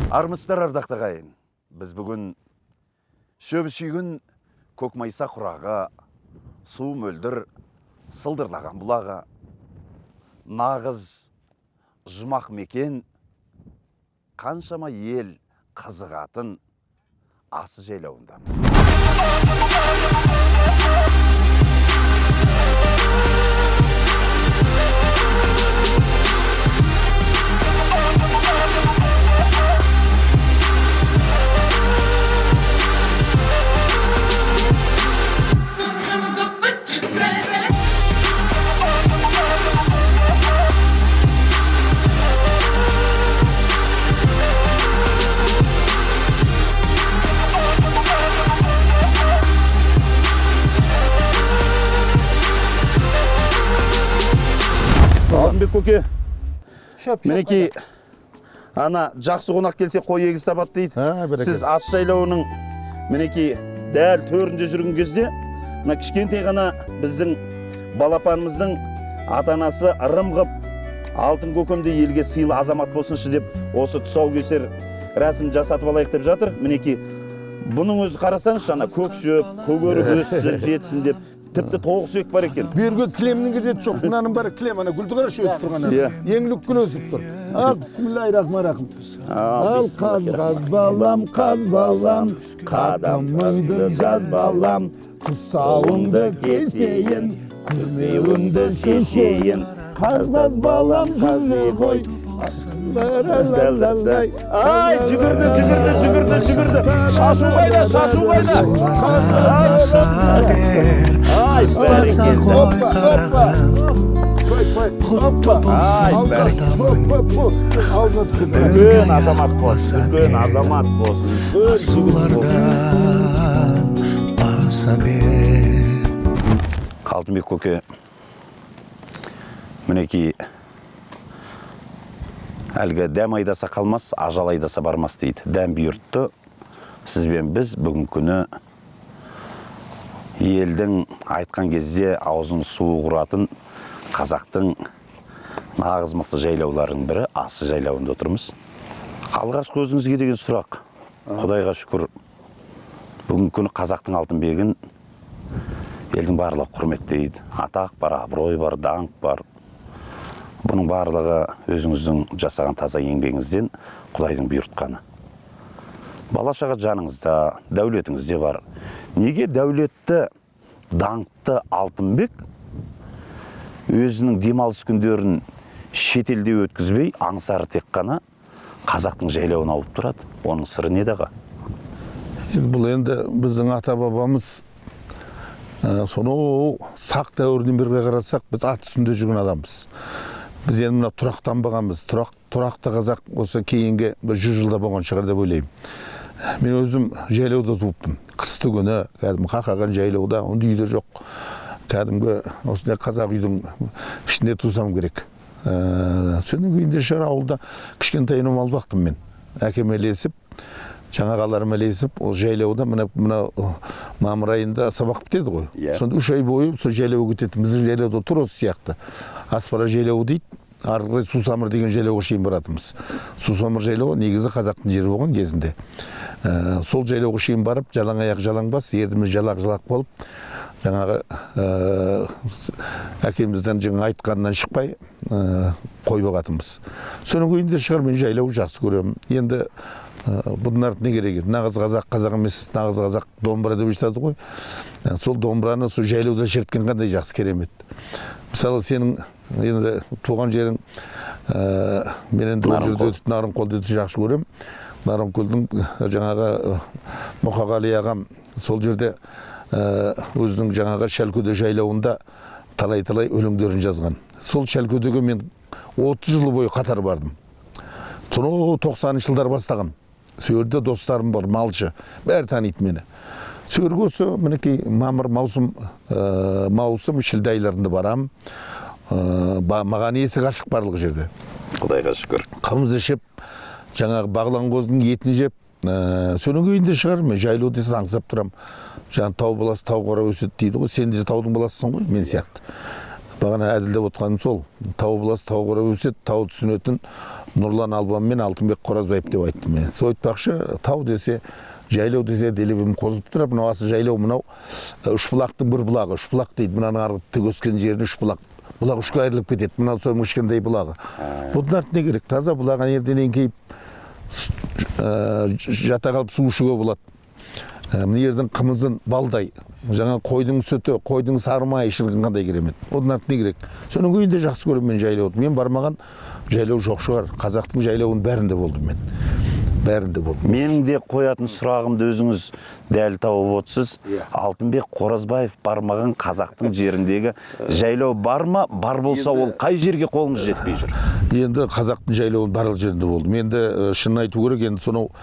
Армысыздар, ардақты ағайын. Біз бүгін шөбі шүйгін көкмайса құрағы, су мөлдір сылдырлаған бұлағы, нағыз жұмақ мекен, қаншама ел қызығатын Асы жайлауындамыз. Алтынбек көке, мінекей, ана жақсы қонақ келсе қой егіз табады дейді. Бәрекелді. Сіз Ас жайлауының мінекей дәл төрінде жүрген кезде мына кішкентай ғана біздің балапанымыздың ата анасы ырым қып, алтын көкемде елге сыйлы азамат болсыншы деп осы тұсаукесер рәсім жасатып алайық деп жатыр. Мінекей, бұның өзі қарасаңызшы, ана көк шөп көгеріп өссін, жетсін деп, тіпті тоғыз сүйек бар екен. Бергі кілемнің қажеті жоқ. Мынаның бәрі кілем, ана гүлді қарашы өсіп тұрған. Иә. Еңлік гүл өсіп тұр. Ал, бисмиллахи рахмани рахим. Ал, қаз, қаз балам, қаз балам, қадамыңды жаз балам, тұсауыңды кесейін, күрмеуіңді шешейін. Қаз, қаз балам, жүре ғой. Ай, жүгірді, жүгірді, жүгірді, жүгірді. Шашу қайда, шашу қайда? Ай, бәрекелді. Опа, опа. Құтты Ай, болсын бәрекелді. қадамың. Үлкен азамат болсын, үлкен азамат болсын, үлкен жігіт болсын. Асулардан аса бер. Алтынбек көке, мінекей, әлгі дәм айдаса қалмас, ажал айдаса бармас дейді. Дәм бұйыртты. Сізбен біз бүгінгі күні елдің айтқан кезде аузын суы құратын қазақтың нағыз мықты жайлауларының бірі Асы жайлауында отырмыз. Алғашқы өзіңізге деген сұрақ. Құдайға шүкір, бүгінгі күні қазақтың Алтынбегін елдің барлығы құрметтейді. Атақ бар, абырой бар, даңқ бар. Бұның барлығы өзіңіздің жасаған таза еңбегіңізден, Құдайдың бұйыртқаны. Бала шаға жаныңызда, дәулетіңізде бар. Неге дәулетті, даңқты Алтынбек өзінің демалыс күндерін шетелде өткізбей, аңсары тек қана қазақтың жайлауын ауып тұрады? Оның сыры неде, аға? Енді бұл енді біздің ата-бабамыз сонау сақ дәуірінен бері қарасақ, біз ат үстінде жүрген адамбыз. Біз енді мына тұрақтанбағанбыз. Тұрақты қазақ осы кейінгі бір 100 жылда болған шығар деп ойлаймын. Мен өзім жайлауда туыппын. Қысты күні кәдімгі қақаған жайлауда, онда үйде жоқ. Кәдімгі осындай қазақ үйдің ішінде тусам керек. Соның күйінде шығар ауылда кішкентайынан мал бақтым мен. Әкем ілесіп, жаңа ағаларым ілесіп, ол жайлауда мына мамыр айында сабақ бітеді ғой. Сонда 3 ай бойы сол жайлауға кететін. Біздің жайлауда тура осы сияқты. Аспара жайлауы дейді. Ары қарай Сусамыр деген жайлауға шейін баратынбыз. Сусамыр жайлауы негізі қазақтың жері болған кезінде. Сол жайлауға шейін барып, жалаң аяқ жалаң бас, ердіміз жалақ жалақ болып, жаңағы әкемізден жаңа айтқанынан шықпай, қой бағатынбыз. Соның күйінде шығар, мен жайлау жақсы көремін. Енді бұдан артық не керек еді? Нағыз қазақ қазақ емес, нағыз қазақ домбыра деп айтады ғой. Сол домбыраны сол жайлауда шерткен қандай жақсы керемет. Мысалы, сенің енді туған жерің, мен енді ол жерде Нарынқол. өтіп, Нарынқолды өте жақсы көремін. Нарынқолдың жаңағы Мұқағали ағам сол жерде өзінің жаңағы Шәлкөде жайлауында талай-талай өлеңдерін жазған. Сол Шәлкөдеге мен 30 жыл бойы қатар бардым. Сонау тоқсаныншы жылдар бастаған. Сол жерде достарым бар, малшы, бәрі таниды мені. Сол жерге осы мінекей мамыр, маусым, шілде айларында барам. Маған есік ашық барлық жерде. Құдайға шүкір. Қымыз ішіп, жаңағы бағлан қозының етін жеп, соның күйінде шығар, мен жайлау десе аңсап тұрам. Жаңа тау баласы тау қора өседі дейді ғой, сен де таудың баласысың ғой, мен сияқты. Бағана әзілдеп отқаным сол, тау баласы тау қора өседі, тау түсінетін Нұрлан Албан мен Алтынбек Қоразбаев деп айттым мен. Сол айтпақшы, тау десе, жайлау десе, делебем қозып тұр. Мынау асы жайлау, мынау Үшбұлақтың бір бұлағы. Үшбұлақ дейді, мынаның арғы тік өскен жерін Үшбұлақ. Бұлақ үшке айырылып кетеді, мынау соның кішкентай бұлағы. Бұдан артық не керек? Таза бұлақ ана жерден еңкейіп жата қалып су ішуге болады. Мына жердің қымызын балдай, жаңа қойдың сүті, қойдың сары майы шіркін қандай керемет. Одан артық не керек? Соның күйінде жақсы көремін мен жайлауды. Мен бармаған жайлау жоқ шығар. Қазақтың жайлауының бәрінде болдым мен. Бәрінде болдым. Менің де қоятын сұрағымды өзіңіз дәл тауып отырсыз. Алтынбек Қоразбаев бармаған қазақтың жеріндегі жайлау бар ма? Бар болса, ол қай жерге қолыңыз жетпей жүр? Енді қазақтың жайлауының барлық жерінде болдым. Енді шынын айту керек, енді сонау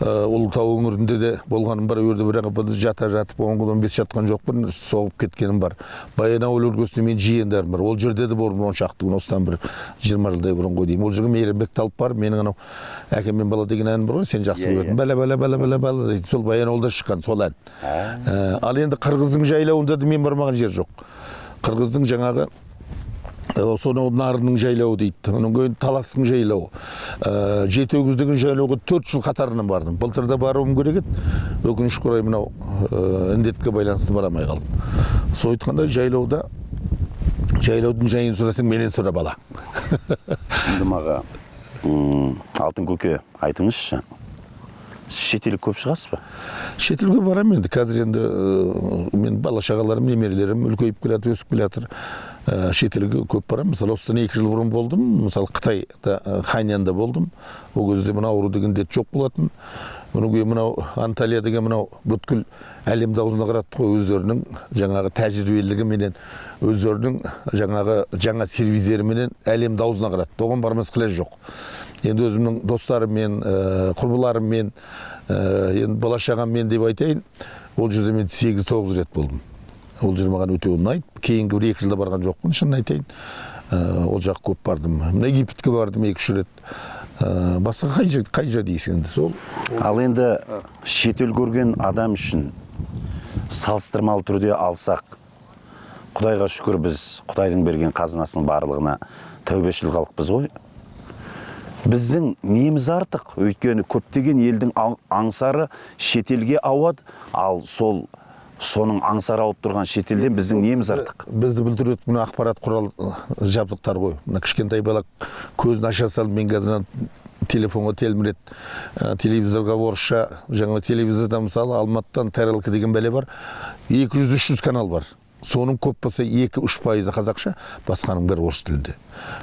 Ұлытау өңірінде де болғаным бар. Ол жерде бірақ бұны жата жатып 10 күн 15 жатқан жоқпын, соғып кеткенім бар. Баянауыл өлкесінде мен жиендерім бар. Ол жерде де болдым 10 шақты күн, осыдан бір 20 жылдай бұрын ғой деймін. Ол жерге Мейрамбекті алып барып, менің анау әкем мен бала деген әнім бар ғой, сен жақсы көретін. Бәлә, бәлә, бәлә, бәлә, бәлә дейді. Сол Баянауылда шыққан сол ән. Ал енді Қырғыздың жайлауында да мен бармаған жер жоқ. Қырғыздың жаңағы сонау Нарынның жайлауы дейді, одан кейін Таластың жайлауы, Жетіөгіз деген жайлауға 4 жыл қатарынан бардым. Былтыр да баруым керек еді, өкінішке орай мынау індетке байланысты бара алмай қалдым. Сол айтқанда жайлауда, жайлаудың жайын сұрасаң, менен сұра, бала. Енді маға, Алтын көке, айтыңызшы, сіз шетелге көп шығасыз ба? Шетелге барамын енді. Қазір енді мен бала шағаларым, немерелерім үлкейіп келе жатыр, өсіп келе жатыр. Шетелге көп барамын. Мысалы, осыдан 2 жыл бұрын болдым. Мысалы, Қытайда, Хайнянда болдым. Ол кезде мына ауру деген дерт жоқ болатын. Одан кейін мынау Анталия деген мынау бүткіл әлемді аузына қаратты ғой, өздерінің жаңағы тәжірибелігіменен, өздерінің жаңағы жаңа сервиздеріменен әлемді аузына қаратты. Оған бармас қылаж жоқ. Енді өзімнің достарыммен, құрбыларыммен, енді бала шағаммен деп айтайын, ол жерде мен 8-9 рет болдым. Ол жер маған өте ұнайды. Кейінгі бір 2 жылда барған жоқпын, шынын айтайын. Ол жаққа көп бардым. Мына Египетке бардым 2-3 рет. Басқа қай жер, қай жер дейсің енді сол? Ал енді шетел көрген адам үшін салыстырмалы түрде алсақ, Құдайға шүкір, біз Құдайдың берген қазынасының барлығына тәубешіл халықпыз ғой. Біздің неміз артық, өйткені көптеген елдің аңсары шетелге ауады, ал соның аңсары ауып тұрған шетелден біздің неміз артық? Бізді бүлдіреді мына ақпарат құрал жабдықтар ғой. Мына кішкентай бала көзін аша салып, мен қазір телефонға телміреді, телевизорға орысша, жаңа телевизорда мысалы Алматыдан Тарелка деген бәле бар, 200-300 канал бар. Соның көп болса 2-3 пайызы қазақша, басқаның бәрі орыс тілінде.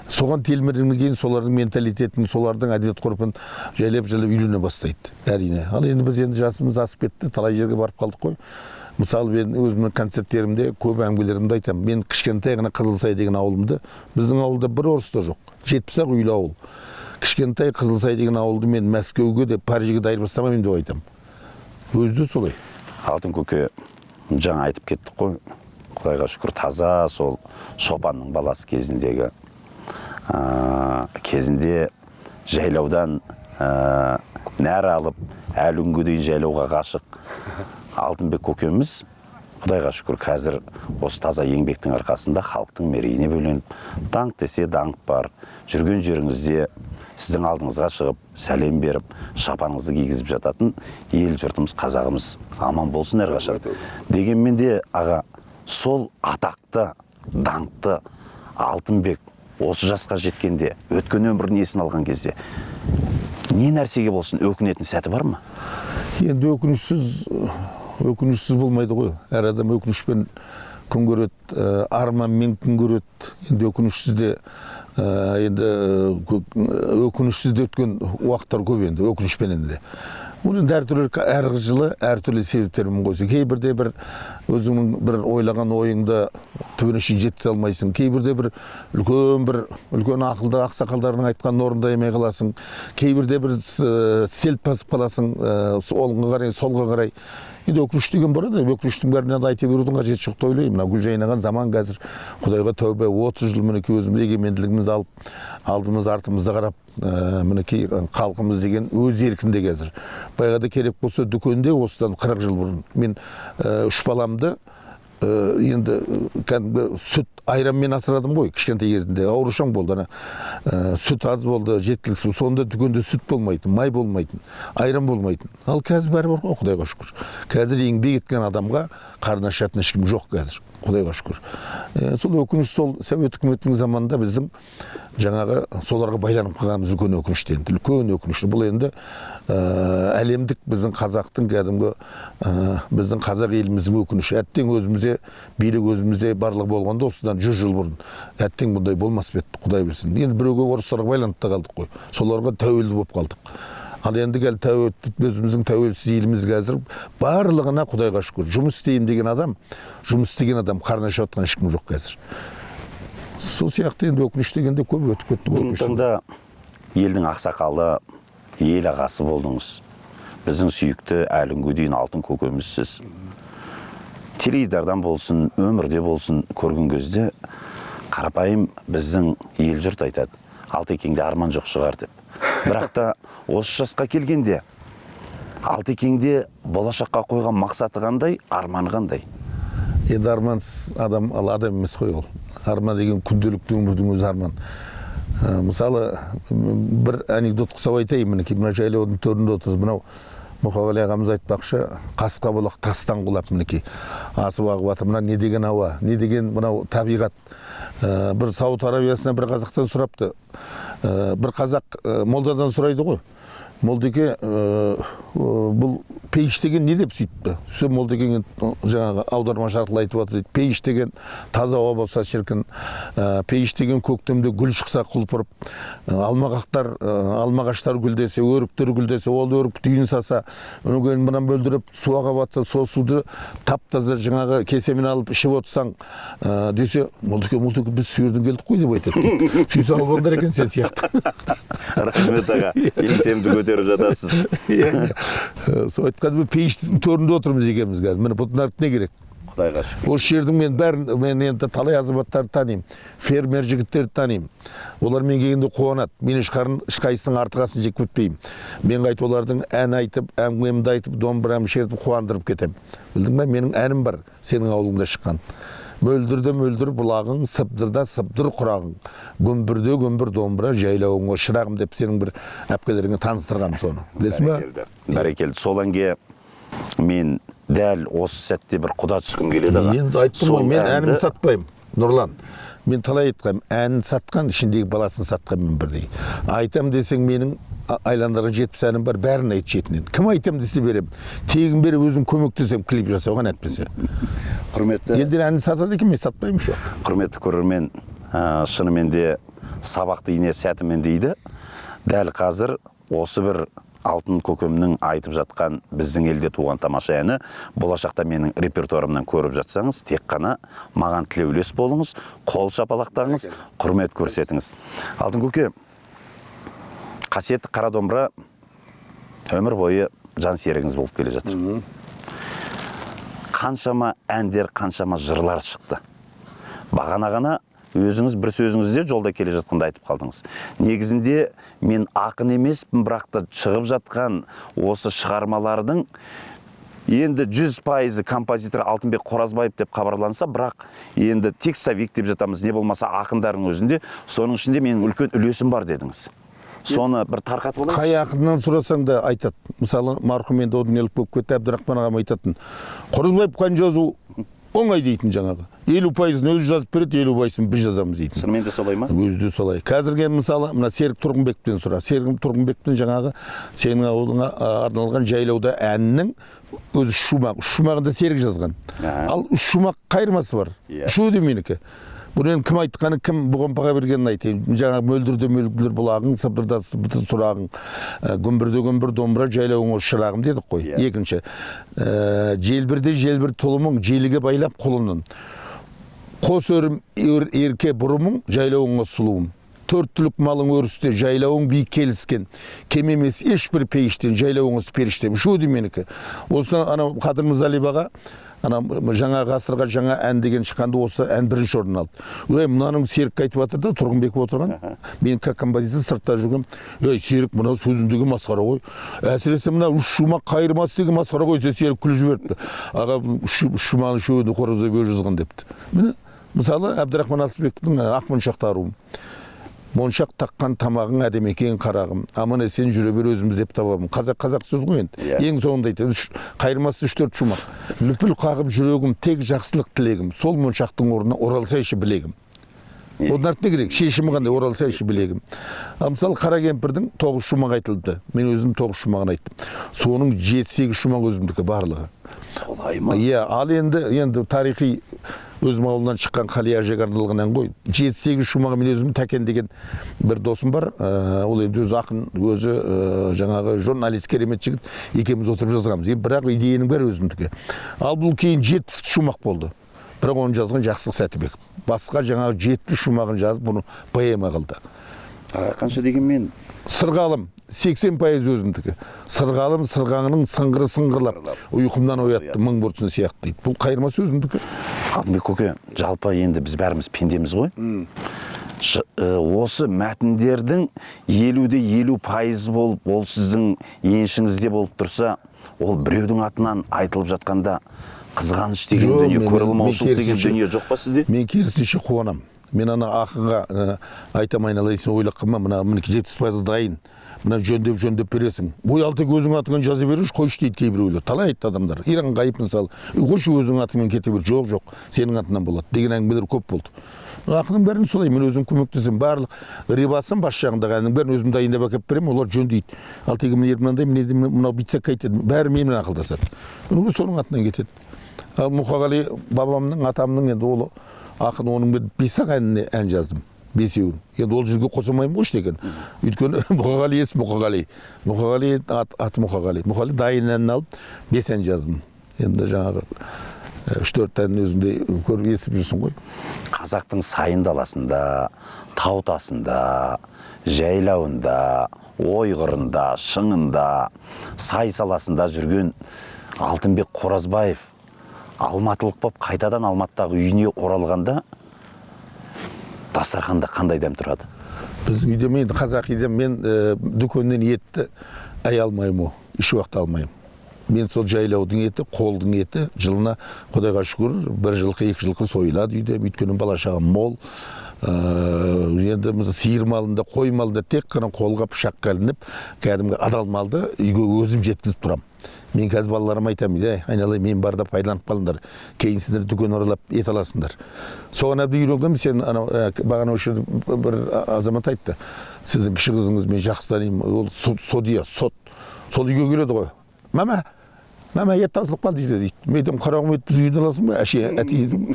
Соған телміргеннен кейін солардың менталитетін, солардың әдет ғұрпын жайлап-жайлап үйрене бастайды, әрине. Ал енді біз енді жасымыз асып кетті, талай жерге барып қалдық қой. Мысалы, мен өзімнің концерттерімде көп әңгімелерімді айтамын. Мен кішкентай ғана Қызылсай деген ауылымды, біздің ауылда бір орыс та жоқ, 70-ақ үйлі ауыл. Кішкентай Қызылсай деген ауылды мен Мәскеуге де, Парижге де айырбастамаймын деп айтамын. Өзі де солай. Алтын көке, жаңа айтып кеттік қой, Құдайға шүкір, таза сол шопанның баласы кезіндегі, кезінде жайлаудан, нәр алып, әлі күнге дейін жайлауға ғашық Алтынбек көкеміз, Құдайға шүкір, қазір осы таза еңбектің арқасында халықтың мерейіне бөленіп, даңқ десе даңқ бар, жүрген жеріңізде сіздің алдыңызға шығып, сәлем беріп, шапаныңызды кигізіп жататын ел жұртымыз, қазағымыз аман болсын әрқашан. Дегенмен де, аға, сол атақты, даңқты Алтынбек осы жасқа жеткенде, өткен өмірін есін алған кезде не нәрсеге болсын өкінетін сәті бар ма? Енді өкінішсіз болмайды ғой. Әр адам өкінішпен күн көреді, арманмен күн көреді. Енді өкінішсіз де енді өкінішсіз де өткен уақыттар көп енді, өкінішпен енді. Ол енді әртүрлі, әр жылы әртүрлі себептермен қойса. Кейбірде бір өзіңнің бір ойлаған ойыңды түбіне шейін жеткізе алмайсың. Кейбірде бір үлкен бір үлкен ақылды ақсақалдардың айтқанын орындай алмай қаласың. Кейбірде бір селт басып қаласың, оңға қарай, солға қарай. Енді өкініш деген бар еді, өкініштің бәрін енді айта берудің қажеті жоқ деп ойлаймын. Мына гүл жайнаған заман қазір, Құдайға тәубе, 30 жыл мінекей өзіміз егеменділігімізді алып, алдымыз артымызды қарап, мінекей халқымыз деген өз еркінде қазір. Баяғыда керек болса дүкенде осыдан 40 жыл бұрын мен үш баламды енді кәдімгі сүт айранмен асырадым ғой кішкентай кезінде. Аурушаң болды, ана сүт аз болды, жеткіліксіз. Сонда дүкенде сүт болмайтын, май болмайтын, айран болмайтын. Ал қазір бәрі бар ғой, Құдайға шүкір. Қазір еңбек еткен адамға қарны ашатын ешкім жоқ қазір, Құдайға шүкір. Сол өкініш, сол Совет үкіметінің заманында біздің жаңағы соларға байланып қалғанымыз үлкен өкінішті енді, үлкен өкінішті. Бұл енді әлемдік біздің қазақтың кәдімгі біздің қазақ еліміздің өкініші. Әттең өзімізде билік, өзімізде барлығы болғанда осыдан 100 жыл бұрын әттең бұндай болмас па еді, Құдай білсін. Енді біреуге, орыстарға байланып та қалдық қой, соларға тәуелді болып қалдық. Ал енді кәл өзіміздің тәуелсіз еліміз қазір барлығына Құдайға шүкір. Жұмыс істеймін деген адам, жұмыс істеген адам қарны ашып жатқан ешкім жоқ қазір. Сол сияқты енді өкініш дегенде көп өтіп кетті ғой. Бүгінгі таңда елдің ақсақалы, ел ағасы болдыңыз. Біздің сүйікті әлі күнге дейін алтын көкемізсіз. Теледидардан болсын, өмірде болсын көрген кезде қарапайым біздің ел жұрт айтады, Алтекеңде арман жоқ шығар деп. Бірақ та осы жасқа келгенде Алтекеңде болашаққа қойған мақсаты қандай, арманы қандай? Енді армансыз адам ал адам емес қой ол. Арман деген күнделікті өмірдің өзі арман. Мысалы, бір анекдот құсап айтайын, мінекей мына жайлаудың төрінде отырмыз. Мынау Мұқағали ағамыз айтпақшы, қасқа бұлақ тастан құлап мінекей асып ағып жатыр. Мына не деген ауа, не деген мынау табиғат. Бір Сауд Арабиясынан бір қазақтан сұрапты. Бір қазақ молдадан сұрайды ғой. Молдеке, бұл пейіш деген не деп сөйтті. Сөйтсе молдекең жаңағы аудармашы арқылы айтып жатыр дейді. Пейіш деген таза ауа болса шіркін, пейіш деген көктемде гүл шықса құлпырып, алмағаштар гүлдесе, өріктер гүлдесе, ол өрік түйін саса, одан кейін мынан бөлдіріп су ағып жатса, сол суды тап-таза жаңағы кесемен алып ішіп отырсаң, десе, молдеке, молдеке, біз сол жерден келдік қой деп айтады дейді. Сүйсе албандар екен сен сияқты. Рахмет аға, еңсемді көтеріп жатасыз. Иә. Сол айтқан пейіштің төрінде отырмыз екенбіз қазір. Міне бұдан артық не керек? Құдайға шүкір. Осы жердің мен бәрін, мен енді талай азаматтарды танимын, фермер жігіттерді танимын. Олар мен келгенде қуанады. Мен ешқайсысының артық асын жеп кетпеймін. Мен қайтып олардың ән айтып, әңгімемді айтып, домбырамды шертіп қуандырып кетемін. Білдің бе, менің әнім бар сенің ауылыңда шыққан. Мөлдір де мөлдір бұлағың, сыбдыр да сыбдыр құрағың. Гүмбір де гүмбір домбыра, жайлауың шырағым деп сенің бір әпкелеріңе таныстырғам соны. Білесің бе? Бәрекелді. Бәрекелді. Сол әнге мен дәл осы сәтте бір құда түскім келеді аға. Енді айттым ғой, Сол мен әнімді әнді сатпаймын, Нұрлан. Мен талай айтқанмын, әнін сатқан, ішіндегі баласын сатқан мен бірдей. Айтам десең менің айландырған 70 әнім бар, бәрін айт шетінен. Кім айтам десе беремін. Тегін беріп өзім көмектесемін клип жасауға әйтпесе. Құрметті Елдер әнін сатады екен, мен сатпаймын ше. Құрметті көрермен, шынымен де сабақты ине сәтімен дейді. Дәл қазір осы бір алтын көкемнің айтып жатқан біздің елде туған тамаша әні болашақта менің репертуарымнан көріп жатсаңыз, тек қана маған тілеулес болыңыз, қол шапалақтаңыз, құрмет көрсетіңіз. Алтын көке, қасиетті қара домбыра өмір бойы жан серігіңіз болып келе жатыр. Қаншама әндер, қаншама жырлар шықты. Бағана ғана өзіңіз бір сөзіңізде жолда келе жатқанда айтып қалдыңыз. Негізінде мен ақын емеспін, бірақ та шығып жатқан осы шығармалардың енді 100% композитор Алтынбек Қоразбаев деп хабарланса, бірақ енді текстовик деп жатамыз, не болмаса ақындардың өзінде, соның ішінде менің үлкен үлесім бар дедіңіз. Соны бір тарқатып алайықшы. Қай ақыннан сұрасаң да айтады. Мысалы, марқұм енді о дүниелік болып кетті, Әбдірахман ағам айтатын. Қоразбаев қан жазу оңай дейтін жаңағы. 50%-ын өзі жазып береді, 50%-ын біз жазамыз дейтін. Шынымен де солай ма? Өзі де солай. Қазіргі мысалы, мына Серік Тұрғынбектен сұра. Серік Тұрғынбектің жаңағы сенің ауылыңа арналған жайлауда әнінің өзі үш шумақ. Үш шумағында Серік жазған. Ал үш шумақ қайырмасы бар. Үшеуі де менікі. Бұны енді кім айтқаны, кім бұған баға бергенін айтайын. Жаңағы мөлдірде мөлдір бұлағың, сыбдырда сыбдыр сұрағың, гүмбірде гүмбір домбыра, жайлауың осы шырағым дедік қой. Екінші, желбірде желбір тұлымың, желіге байлап құлынын. Қос өрім ерке бұрымың, жайлауың осы сұлуым. Төрт түлік малың өрісте, жайлауың биік келіскен. Кем емес ешбір пейіштен, жайлауың осы періштем. Үшеуі де менікі. Осыны анау Қадыр Мырзалиев аға, ана жаңа ғасырға жаңа ән деген шыққанда осы ән бірінші орын алды. Ой, мынаның Серік айтып жатыр да, Тұрғынбеков отырған. Мен как композитор сыртта жүргем. Ей, Серік, мынау сөзің деген масқара ғой. Әсіресе мына үш шумақ қайырмасы деген масқара ғой десе, Серік күліп жіберіпті. Аға, үш шумағын үшеуін де Қоразбаев өзі жазған депті. Міне, Мысалы, Әбдірахман Асылбектің «Ақ моншақты аруым». Моншақ таққан тамағың әдемі екен, қарағым, аман есен жүре бер, өзім іздеп табамын. Қазақ, қазақ сөз ғой енді. Ең соңында айтады, қайырмасы 3-4 шумақ. Лүпіл қағып жүрегім, тек жақсылық тілегім, сол моншақтың орнына оралсайшы білегім. Одан артық не керек? Шешімі қандай? Оралсайшы білегім. Ал мысалы, қара кемпірдің 9 шумақ айтылды. Мен өзім 9 шумағын айттым. Соның 7-8 шумақ өзімдікі барлығы. Солай ма? Иә, ал енді тарихи өзім ауылынан шыққан Қали әжеге арналған ән ғой. 7-8 шумағы мен өзім. Тәкен деген бір досым бар. Ол енді өзі ақын, өзі жаңағы журналист, керемет жігіт. Екеуміз отырып жазғанбыз. Енді бірақ идеяның бәрі өзімдікі. Ал бұл кейін 70 шумақ болды. Бірақ оны жазған Жақсылық Сәтібек. Басқа жаңағы 70 шумағын жазып, бұны поэма қылды. Аға, қанша дегенмен Сырғалым 80% өзімдікі. Сырғалым сырғаңның сыңғыры сыңғырлап, ұйқымнан оятты мың бұртсын сияқты дейді. Бұл қайырмасы өзімдікі. Алтынбек көке, жалпы енді біз бәріміз пендеміз ғой. Осы мәтіндердің 50% болып, ол сіздің еншіңізде болып тұрса, ол біреудің атынан айтылып жатқанда қызғаныш деген Жоқ, дүние, көре алмаушылық мен деген керісінше- дүние жоқ па сізде? Мен керісінше қуанамын. Мен ана ақынға айтамын: «Айналайын, сен ойлап қалма, мына мінекей 70% дайын, мына жөндеп жөндеп бересің». «Ой, Алтек, өзің атыңнан жаза беріңізші, қойшы», — дейді кейбіреулер. Талай айтты адамдар. Иранғайып мысалы: «Қойшы, өзің атыңмен кете бер». «Жоқ, жоқ, сенің атыңнан болады» деген әңгімелер көп болды. Ақынның бәрін солай мен өзім көмектесемін. Барлық рибасын, бас жағындағы әннің бәрін өзім дайындап әкеліп беремін, олар жөндейді. Алтеге міне мынандай, міне мынау бүйтсек қайтеді, бәрі менімен ақылдасады. Соның атынан кетеді. Ал Мұқағали бабамның, атамның, енді ол ақын, оның мен 5-ақ әніне ән жаздым, бесеуін. Енді ол жерге қоса алмаймын ғой ештеңені. Өйткені Мұқағали ес Мұқағали. Мұқағали аты Мұқағали. Мұқағали дайын әнін алып, 5 ән жаздым. Енді жаңағы 3-4 әнін өзіңде көріп естіп жүрсің ғой. Қазақтың сайын даласында, тау тасында, жайлауында, ойғырында, шыңында, сай саласында жүрген Алтынбек Қоразбаев алматылық болып қайтадан Алматыдағы үйіне оралғанда дастарханда қандай дәм тұрады? Біздің үйде, мен қазақ үйде мен дүкеннен етті ай алмаймын, еш уақытта алмаймын. Мен сол жайлаудың еті, қолдың еті, жылына Құдайға шүкір, бір жылқы, екі жылқы сойылады үйде, өйткені бала шағам мол. Енді біз сиыр малында, қой малында тек қана қолға пышаққа ілініп, кәдімгі адал малды үйге өзім жеткізіп тұрамын. Мен қазір балаларыма айтамын: «Ей, айналайын, мен барда пайдаланып қалыңдар, кейін сендер дүкен аралап ет аласыңдар». Соған әбден үйренгенмін. Сен анау бағана осы жерде бір азамат айтты, сіздің кіші қызыңыз, мен жақсы танимын, ол судья, сот, сол үйге келеді ғой. «Мама, мама, ет таусылып қалды» дейді дейді. Мен айтамын: «Қарағым, ет біз үйден аласың ба, әше, әте?» — дедім.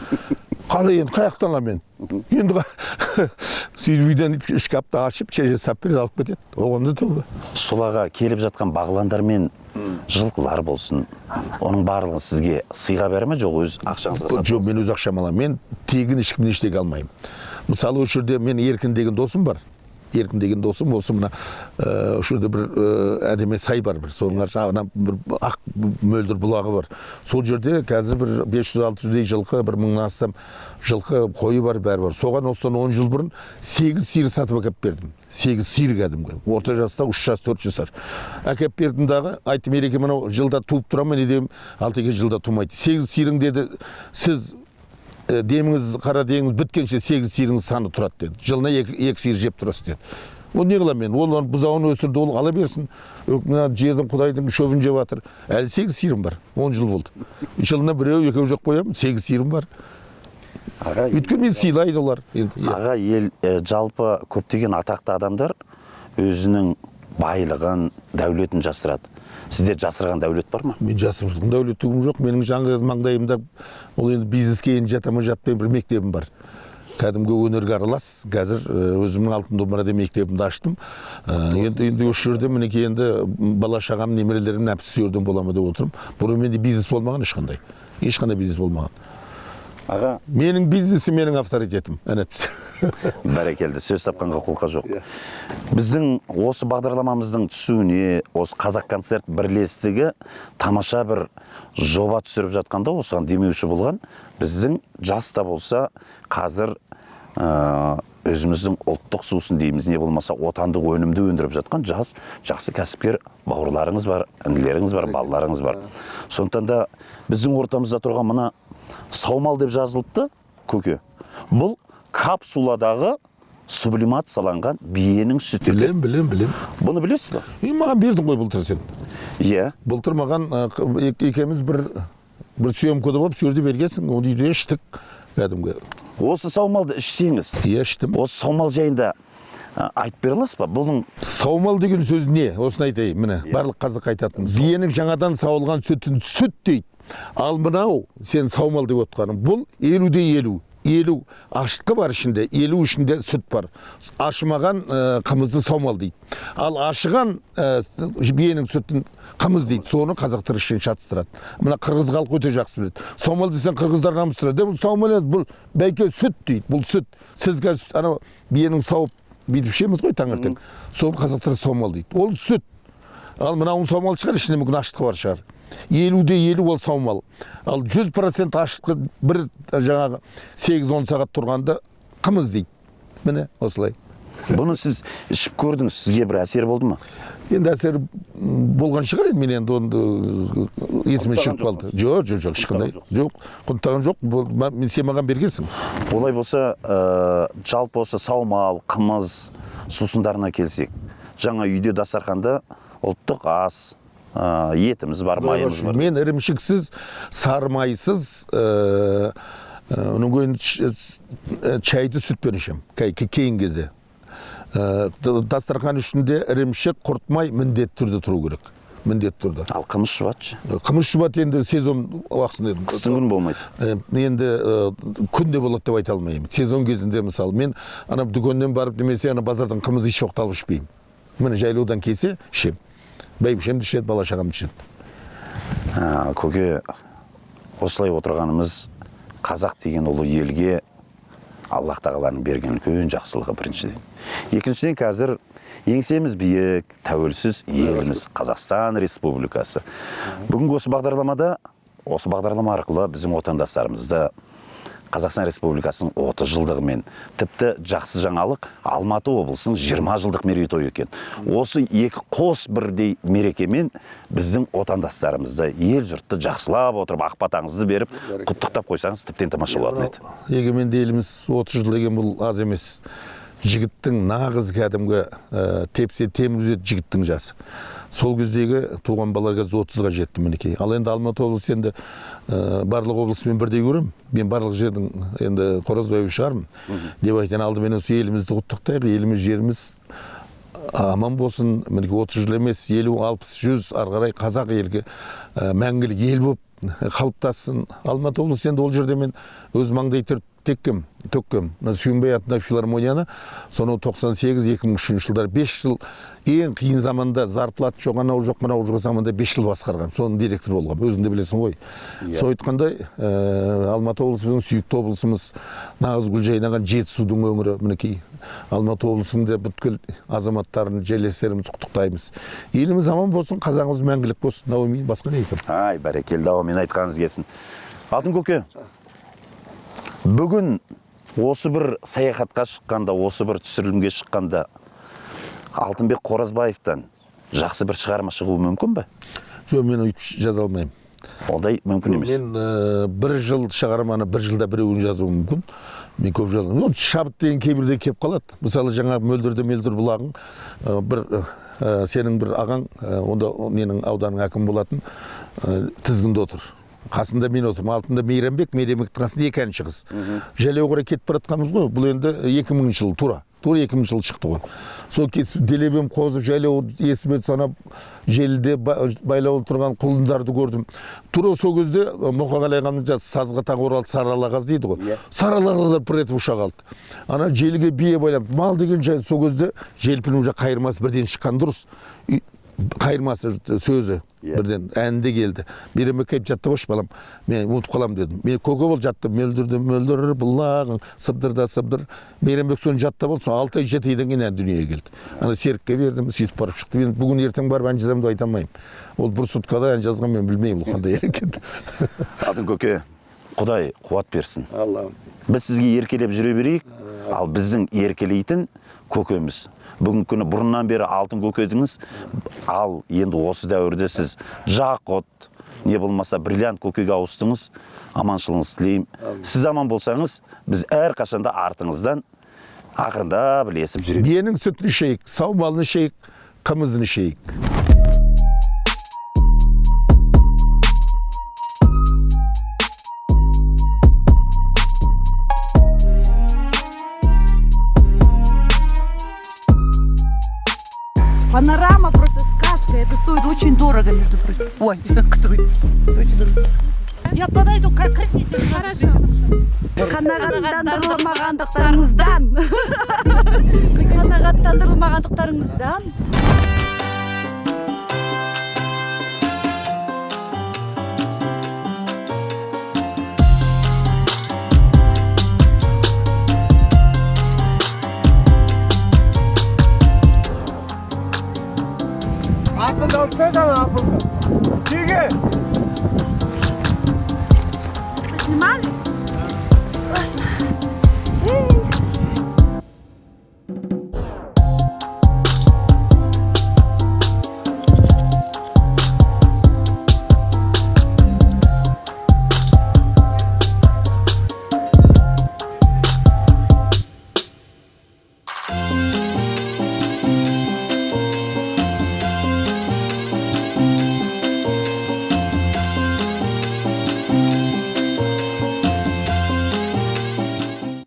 Қалай енді, қай жақтан аламын мен енді? Сөйтіп үйден шкафты ашып, шеше сап береді, алып кетеді. Оған да тәуба. Солаға келіп жатқан бағландар мен жылқылар болсын, оның барлығын сізге сыйға бере ме, жоқ өз ақшаңызға сатып? Жоқ, мен өз ақшама аламын. Мен тегін ешкімнен ештеңе алмаймын. Мысалы, осы жерде мен Еркін деген досым бар. Еркін деген досым осы мына осы жерде бір әдемі сай бар бір, соның ар жағынан бір ақ мөлдір бұлағы бар. Сол жерде қазір бір 500-600-дей жылқы, бір мыңнан астам жылқы, қойы бар, бәрі бар. Соған осыдан 10 жыл бұрын 8 сиыр сатып әкеліп бердім. 8 сиыр, кәдімгі орта жаста, 3 жас, 4 жасар әкеліп бердім дағы айттым: «Ереке, мынау жылда туып тұра ма?» «Не деймін, Алтеке, жылда тумайды 8 сиырың», — деді. «Сіз деміңіз, қара деміңіз біткенше 8 сиырыңыз саны тұрады», — деді. «Жылына екі сиыр жеп тұрасыз», — деді. Ол не қыламын мен? Ол оның бұзауын өсірді, ол ала берсін. Мына жердің, Құдайдың шөбін жеп жатыр. Әлі 8 сиырым бар, 10 жыл болды. Жылына біреу, екеу жеп қоямын, 8 сиырым бар. Аға, Өйткені мен сыйлайды олар енді, иә. Аға, ел жалпы көптеген атақты адамдар өзінің байлығын, дәулетін жасырады. Сізде жасырған дәулет бар ма? Мен жасырған дәулет түгім жоқ. Менің жалғыз маңдайымда ол енді бизнеске енді жата ма, жатпай бір мектебім бар. Кәдімгі өнерге аралас. Қазір өзімнің Алтын домбыра деген мектебімді аштым. Енді осы жерде мінекей енді бала шағам, немерелерім нәпсі жерден бола ма деп отырмын. Бұрын менде бизнес болмаған ешқандай. Ешқандай бизнес болмаған. Аға, Менің бизнесім — менің авторитетім. Әне. Бәрекелді, сөз тапқанға қолқа жоқ. Біздің осы бағдарламамыздың түсуіне осы Қазақ концерт бірлестігі тамаша бір жоба түсіріп жатқанда, осыған демеуші болған біздің жас та болса қазір өзіміздің ұлттық сусын дейміз, не болмаса отандық өнімді өндіріп жатқан жас, жақсы кәсіпкер бауырларыңыз бар, інілеріңіз бар, балаларыңыз бар. Сондықтан да біздің ортамызда тұрған мына саумал деп жазылыпты, көке. Бұл капсуладағы сублимацияланған биенің сүті екен. Білем, білем, білем. Бұны білесіз ба? И маған бердің ғой былтыр сен. Иә. Былтыр маған екеуміз бір съемкада болып, сол жерде бергенсің, оны үйде іштік кәдімгі. Осы саумалды ішсеңіз, Иә, іштім. осы саумал жайында айтып бере аласыз ба? Бұның Саумал деген сөз не? Осыны айтайын, міне, барлық қазақ айтатын. Биенің жаңадан сауылған сүтін сүт дейді. Ал мынау сен саумал деп отқаның, бұл 50-де 50. 50 ашытқы бар ішінде, 50 ішінде сүт бар. Ашымаған қымызды саумал дейді. Ал ашыған биенің сүтін қымыз дейді. Соны қазақтар ішкен шатыстырады. Мына қырғыз халқы өте жақсы біледі. Саумал десең, қырғыздар намыстырады. Бұл саумал еді, бұл бәйке сүт дейді. Бұл сүт. Сіз қазір анау биенің сауып бүйтіп ішеміз ғой таңертең. Соны қазақтар саумал дейді. Ол сүт. Ал мынауың саумал шығар, ішінде мүмкін ашытқы бар шығар. 50-де 50 ол саумал. Ал 100% ашытқы бір жаңағы 8-10 сағат тұрғанда қымыз дейді. Міне осылай. Бұны сіз ішіп көрдіңіз, сізге бір әсер болды ма? Енді әсер болған шығар, енді мен енді оны есіме Құнттаған шығып қалды. жоқсыз? Жоқ, жоқ, жоқ, ешқандай. Құнттаған жоқсыз? Жоқ, құнттаған жоқ. Бұл, мен сен маған бергенсің. Олай болса, жалпы осы саумал, қымыз сусындарына келсек, жаңа үйде дастарханда ұлттық ас, етіміз бар, майымыз бар. Мен ірімшіксіз, сары майсыз, одан кейін чайды сүтпен ішемін, кейін кезде. Дастархан үстінде ірімшік, құрт май міндетті түрде тұру керек. Міндетті түрде. Ал қымыз шұбат ше? Қымыз шұбат енді сезон уақытысында еді. Қыстың күні болмайды. Енді күнде болады деп айта алмаймын. Сезон кезінде мысалы мен ана дүкеннен барып немесе ана базардан қымыз еш уақытта алып ішпеймін. Міне жайлаудан келсе ішемін. Бәйбішем де ішеді, бала шағам да ішеді. Көке, осылай отырғанымыз қазақ деген ұлы елге Аллах тағаланың берген үлкен жақсылығы біріншіден. Екіншіден, қазір еңсеміз биік, тәуелсіз еліміз Қазақстан Республикасы. Бүгінгі осы бағдарламада, осы бағдарлама арқылы біздің отандастарымызды Қазақстан Республикасының 30 жылдығымен, тіпті жақсы жаңалық, Алматы облысының 20 жылдық мерейтойы екен. Осы екі қос бірдей мерекемен біздің отандастарымызды, ел жұртты жақсылап отырып, ақ батаңызды беріп, құттықтап қойсаңыз, тіптен тамаша болатын еді. Егеменді еліміз 30 жыл деген бұл аз емес. Жігіттің нағыз кәдімгі, тепсе темір үзеді жігіттің жасы. Сол кездегі туған балалар қазір 30-ға жетті мінекей. Ал енді Алматы облысы енді барлық облысымен бірдей көремін. Мен барлық жердің енді Қоразбаев шығармын. Деп айтайын, алдымен осы елімізді құттықтайық, еліміз, жеріміз аман болсын. Мінекей 30 жыл емес, 50, 60, 100 ары қарай қазақ елге мәңгілік ел болып қалыптассын. Алматы облысы енді ол жерде мен өз маңдай тер төккем. Мына Сүйінбай атындағы филармонияны сонау тоқсан сегіз, екі мың үшінші жылдары 5 жыл ең қиын заманда, зарплата жоқ, анау жоқ, мынау жоқ заманда 5 жыл басқарғам. Соның директоры болғам. Өзің де білесің ғой. Сол айтқандай, Алматы облысы біздің сүйікті облысымыз, нағыз гүл жайнаған Жетісудың өңірі мінекей. Алматы облысында бүткіл азаматтарын, жерлестерімізді құттықтаймыз. Еліміз аман болсын, қазағымыз мәңгілік болсын. Әумин, басқа не айтамын? Ай, бәрекелді, әумин, айтқаныңыз келсін. Алтын көке, бүгін осы бір саяхатқа шыққанда, осы бір түсірілімге шыққанда Алтынбек Қоразбаевтан жақсы бір шығарма шығуы мүмкін бе? Жоқ, мен өйтіп жаза алмаймын. Ондай мүмкін емес. Мен бір жыл шығарманы бір жылда біреуін жазуым мүмкін. Мен көп жаздым. Шабыт деген кейбірде келіп қалады. Мысалы, жаңа Мөлдірде мөлдір бұлағың, бір сенің бір ағаң, онда менің ауданның әкімі болатын, тізгінде отыр. Қасында мен отырмын. Алтында Мейрамбек, Мейрамбектің қасында екі әнші қыз. Жайлау қарай кетіп бара жатқанбыз ғой. Бұл енді екі мыңыншы жыл тура. Тура екі мыңыншы жыл шықты ғой. Сол кез делебем қозып, жайлау есіме санап, желіде байлаулы тұрған құлындарды көрдім. Тура сол кезде Мұқағали ағамның жас сазға тағы оралды сары ала қаз дейді ғой. Сары ала қаздар пыр етіп ұша қалды. Ана желіге бие байлап, мал деген жай сол кезде желпініп уже қайырмасы бірден шыққан дұрыс. Қайырмасы сөзі бірден әнде келді. Мейрамбек келіп жатты қойшы балам, мен ұмытып қаламын дедім. Мен көке бол жатты, мөлдірді мөлдір бұлағың, сыбдыр да сыбдыр. Мейрамбек соны жаттап алды, соны алты ай, жеті айдан кейін ән дүниеге келді. Ана Серікке бердім, сөйтіп барып шықты. Мен бүгін ертең барып ән жазамын деп айта алмаймын. Ол бір суткада ән жазған мен білмеймін, ол қандай екен. Алтын көке, Құдай қуат берсін. Аллахым. Біз сізге еркелеп жүре берейік, ал біздің еркелейтін көкеміз. Бүгінгі күні бұрыннан бері алтын көкедіңіз, ал енді осы дәуірде сіз жақұт, Не болмаса Бриллиант көкеге ауыстыңыз. Аманшылығыңызды тілеймін. Сіз аман болсаңыз, біз әрқашанда артыңыздан ақырындап ілесіп жүреміз. Биенің сүтін ішейік, саумалын ішейік, қымызын ішейік. Панорама просто сказка. Это стоит очень дорого, между прочим. Ой, кто это? Очень дорого. Я подойду, как крикните. Хорошо. Қанағаттандырылмағандықтарыңыздан. Қанағаттандырылмағандықтарыңыздан. Апылды алып тасташы ана апылды. Теге. Снимали?